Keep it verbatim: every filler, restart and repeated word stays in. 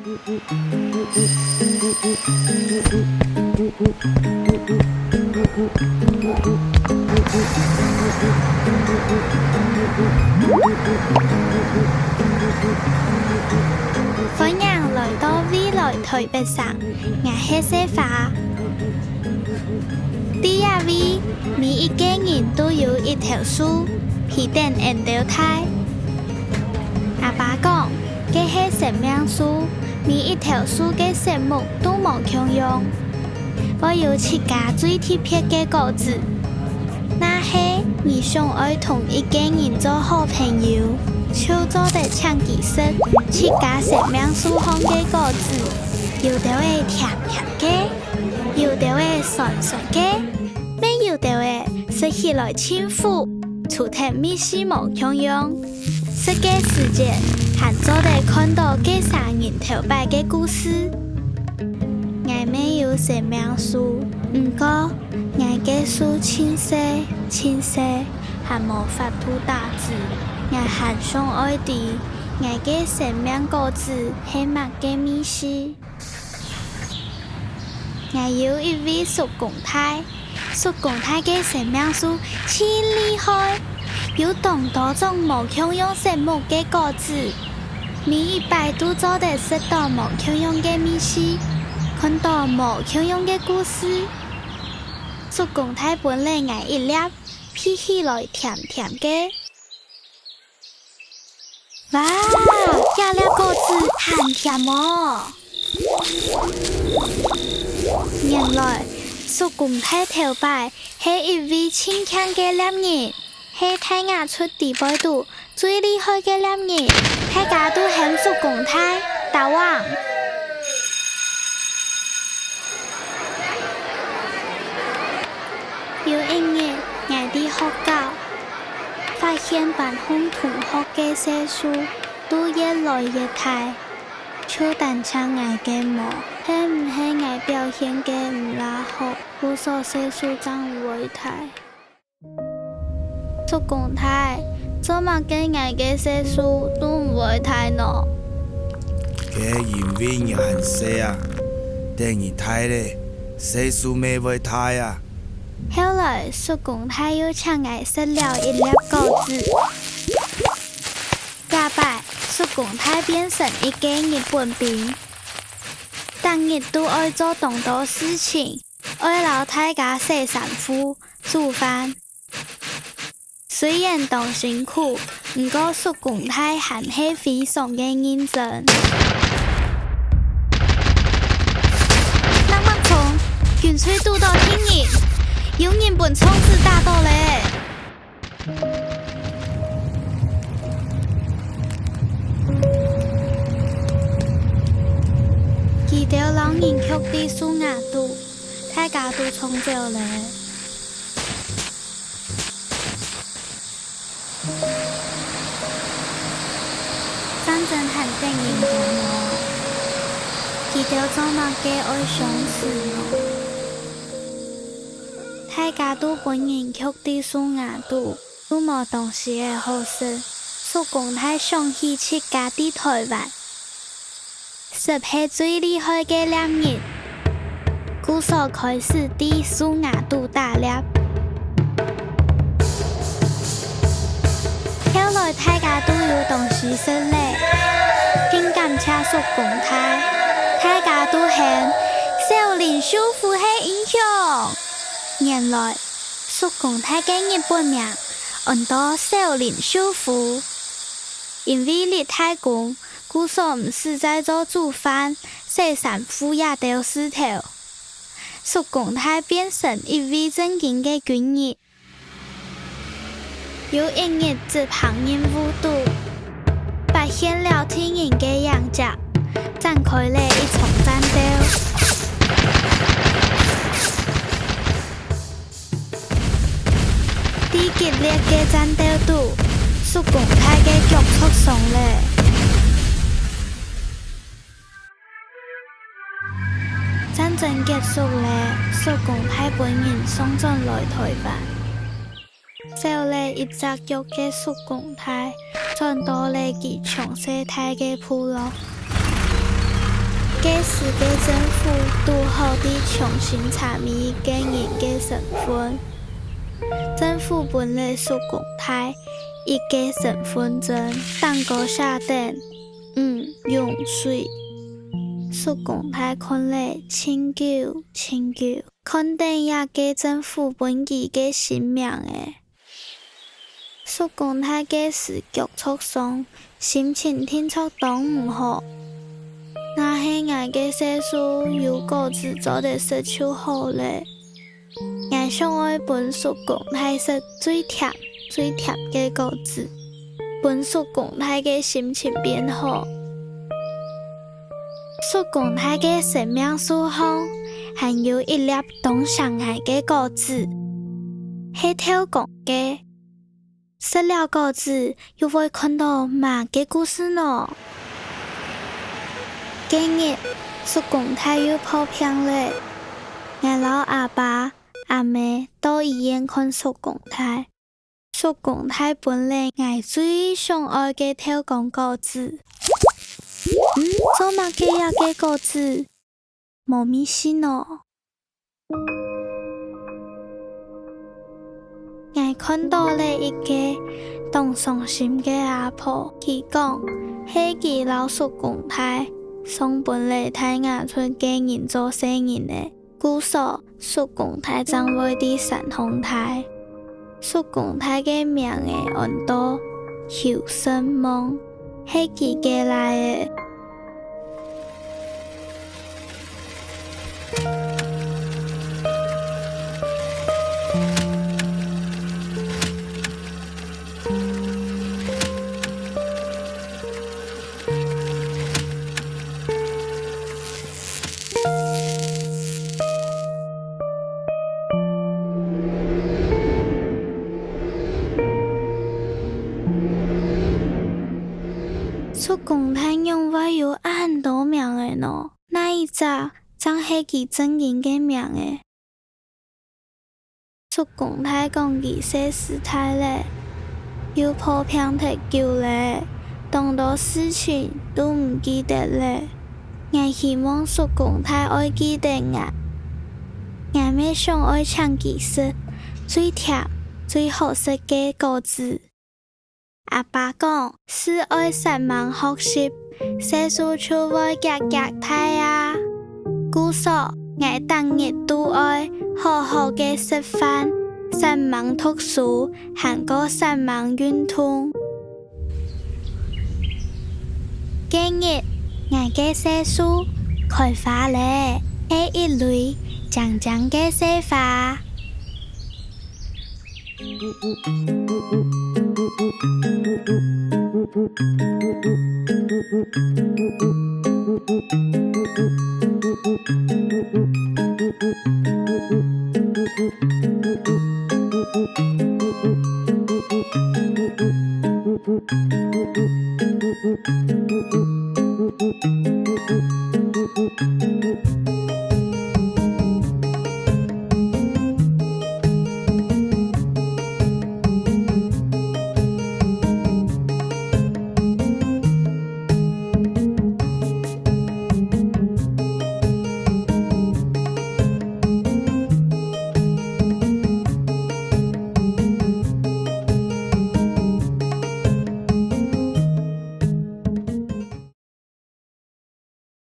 歡迎來到未來台北城，𠊎係細花。在這位，每一個人都有一頭樹，陪等𫣆兜大。阿爸講，該係生命樹，每一頭樹个色目都無共樣，會有自家最特別个果子。 若係你想愛同一個人做好朋友，就做得請佢食自家生命樹項个果子，有兜仔甜甜个，有兜仔酸酸个，乜有兜仔食起來盡苦，除忒味緒無共樣。食个時節，還做得看到該儕人頭擺个故事。𠊎乜有生命樹，毋過 𠊎个樹盡細，盡細，還無法度打子。𠊎還想愛知，𠊎个生命果子係麼个味緒。𠊎有一位叔公大，叔公大个生命樹盡厲害，有當多種無共樣色目个果子，每一擺都做得食到無共樣个味緒，看到無共樣个故事。 叔公大分了𠊎一粒，鼻起來甜甜个。哇，這粒果子還甜哦！原來叔公大頭擺係一位盡慶个獵人，係大雅出地背肚 最厲害个獵人，大家都喊叔公大，大王。有一日，𠊎在學校，發現班項同學个歲數都越來越大，就單淨𠊎个無，係毋係𠊎表現个毋罅好，故所歲數正會大。 叔公大，做麼个𠊎个歲數都毋會大呢？該因為你還細啊，等你大了，歲數乜會大啊。後來，叔公大又請𠊎食了一粒果子。這擺，叔公大變成一個日本兵，逐日都愛做當多事情。 愛摎大家洗衫褲、煮飯。雖然當辛苦，毋過叔公大還係非常个認真。吶吶衝！軍隊堵到敵人，有人分銃子打倒了！ 佢兜摎人㧒在樹椏肚，大家都衝走了。戰爭還等人無？佢兜做麼个愛相死呢？ 大家都分人㧒在樹椏肚，都無東西仔好食。叔公大想起自家在臺灣，食係最厲害个獵人，故所開始在樹椏肚打獵。 後來大家都有東西食了，盡感謝叔公大，大家都喊少林秀夫係英雄。原來，叔公大个日本名安到少林秀夫，因為立大功，故所毋使再做煮飯、洗衫褲這兜事頭。叔公大變成一位正經个軍人。 有一日執行任務肚，發現了敵人个影跡，展開了一場戰鬥。在激烈个戰鬥肚，叔公大个腳著傷了。 戰爭結束了，叔公大分人送轉來臺灣。少了一隻腳个叔公大，轉到了佢從細大个部落。該時个政府堵好在重新查每一個人个身份。政府分了叔公大一個身份證，頂高寫等「毋用稅」。叔公大看了盡久盡久，看等這個政府分佢个新名仔。 叔公大該時腳著傷，心情定著當毋好。若係𠊎个歲數有果子做得食就好了。𠊎想愛分叔公大食最甜、最甜个果子，分叔公大个心情變好。叔公大个生命樹項，還有一粒當惜𠊎个果子，係豆公个。 食了果子又會看著麼个故事呢？該日，叔公大又破病了。𠊎摎阿爸、阿姆到醫院看叔公大。叔公大分了𠊎最想愛个豆公果子。嗯，做麼个這個果子 無味緒呢？𠊎看著了一個當傷心个阿婆，佢講，係佢摎叔公大送分了大雅村个人做細人仔，故所叔公大正會在山項大。 叔公大个名仔安到邱勝望，係佢个倈仔。 叔公大仰會有恁多名仔呢？哪一隻正係佢正經个名仔？ 叔公大講佢歲數大了，又破病忒久了，當多事情都毋記得了。𠊎希望叔公大愛記得𠊎，𠊎乜想愛請佢食最甜、最好食个果子。 阿爸講，係愛煞猛學習，歲數就會遽遽大啊。故所，𠊎逐日都愛好好个食飯，煞猛讀書，還過煞猛運動。該日，𠊎个細樹開花咧，係一蕊靚靚个細花。 叔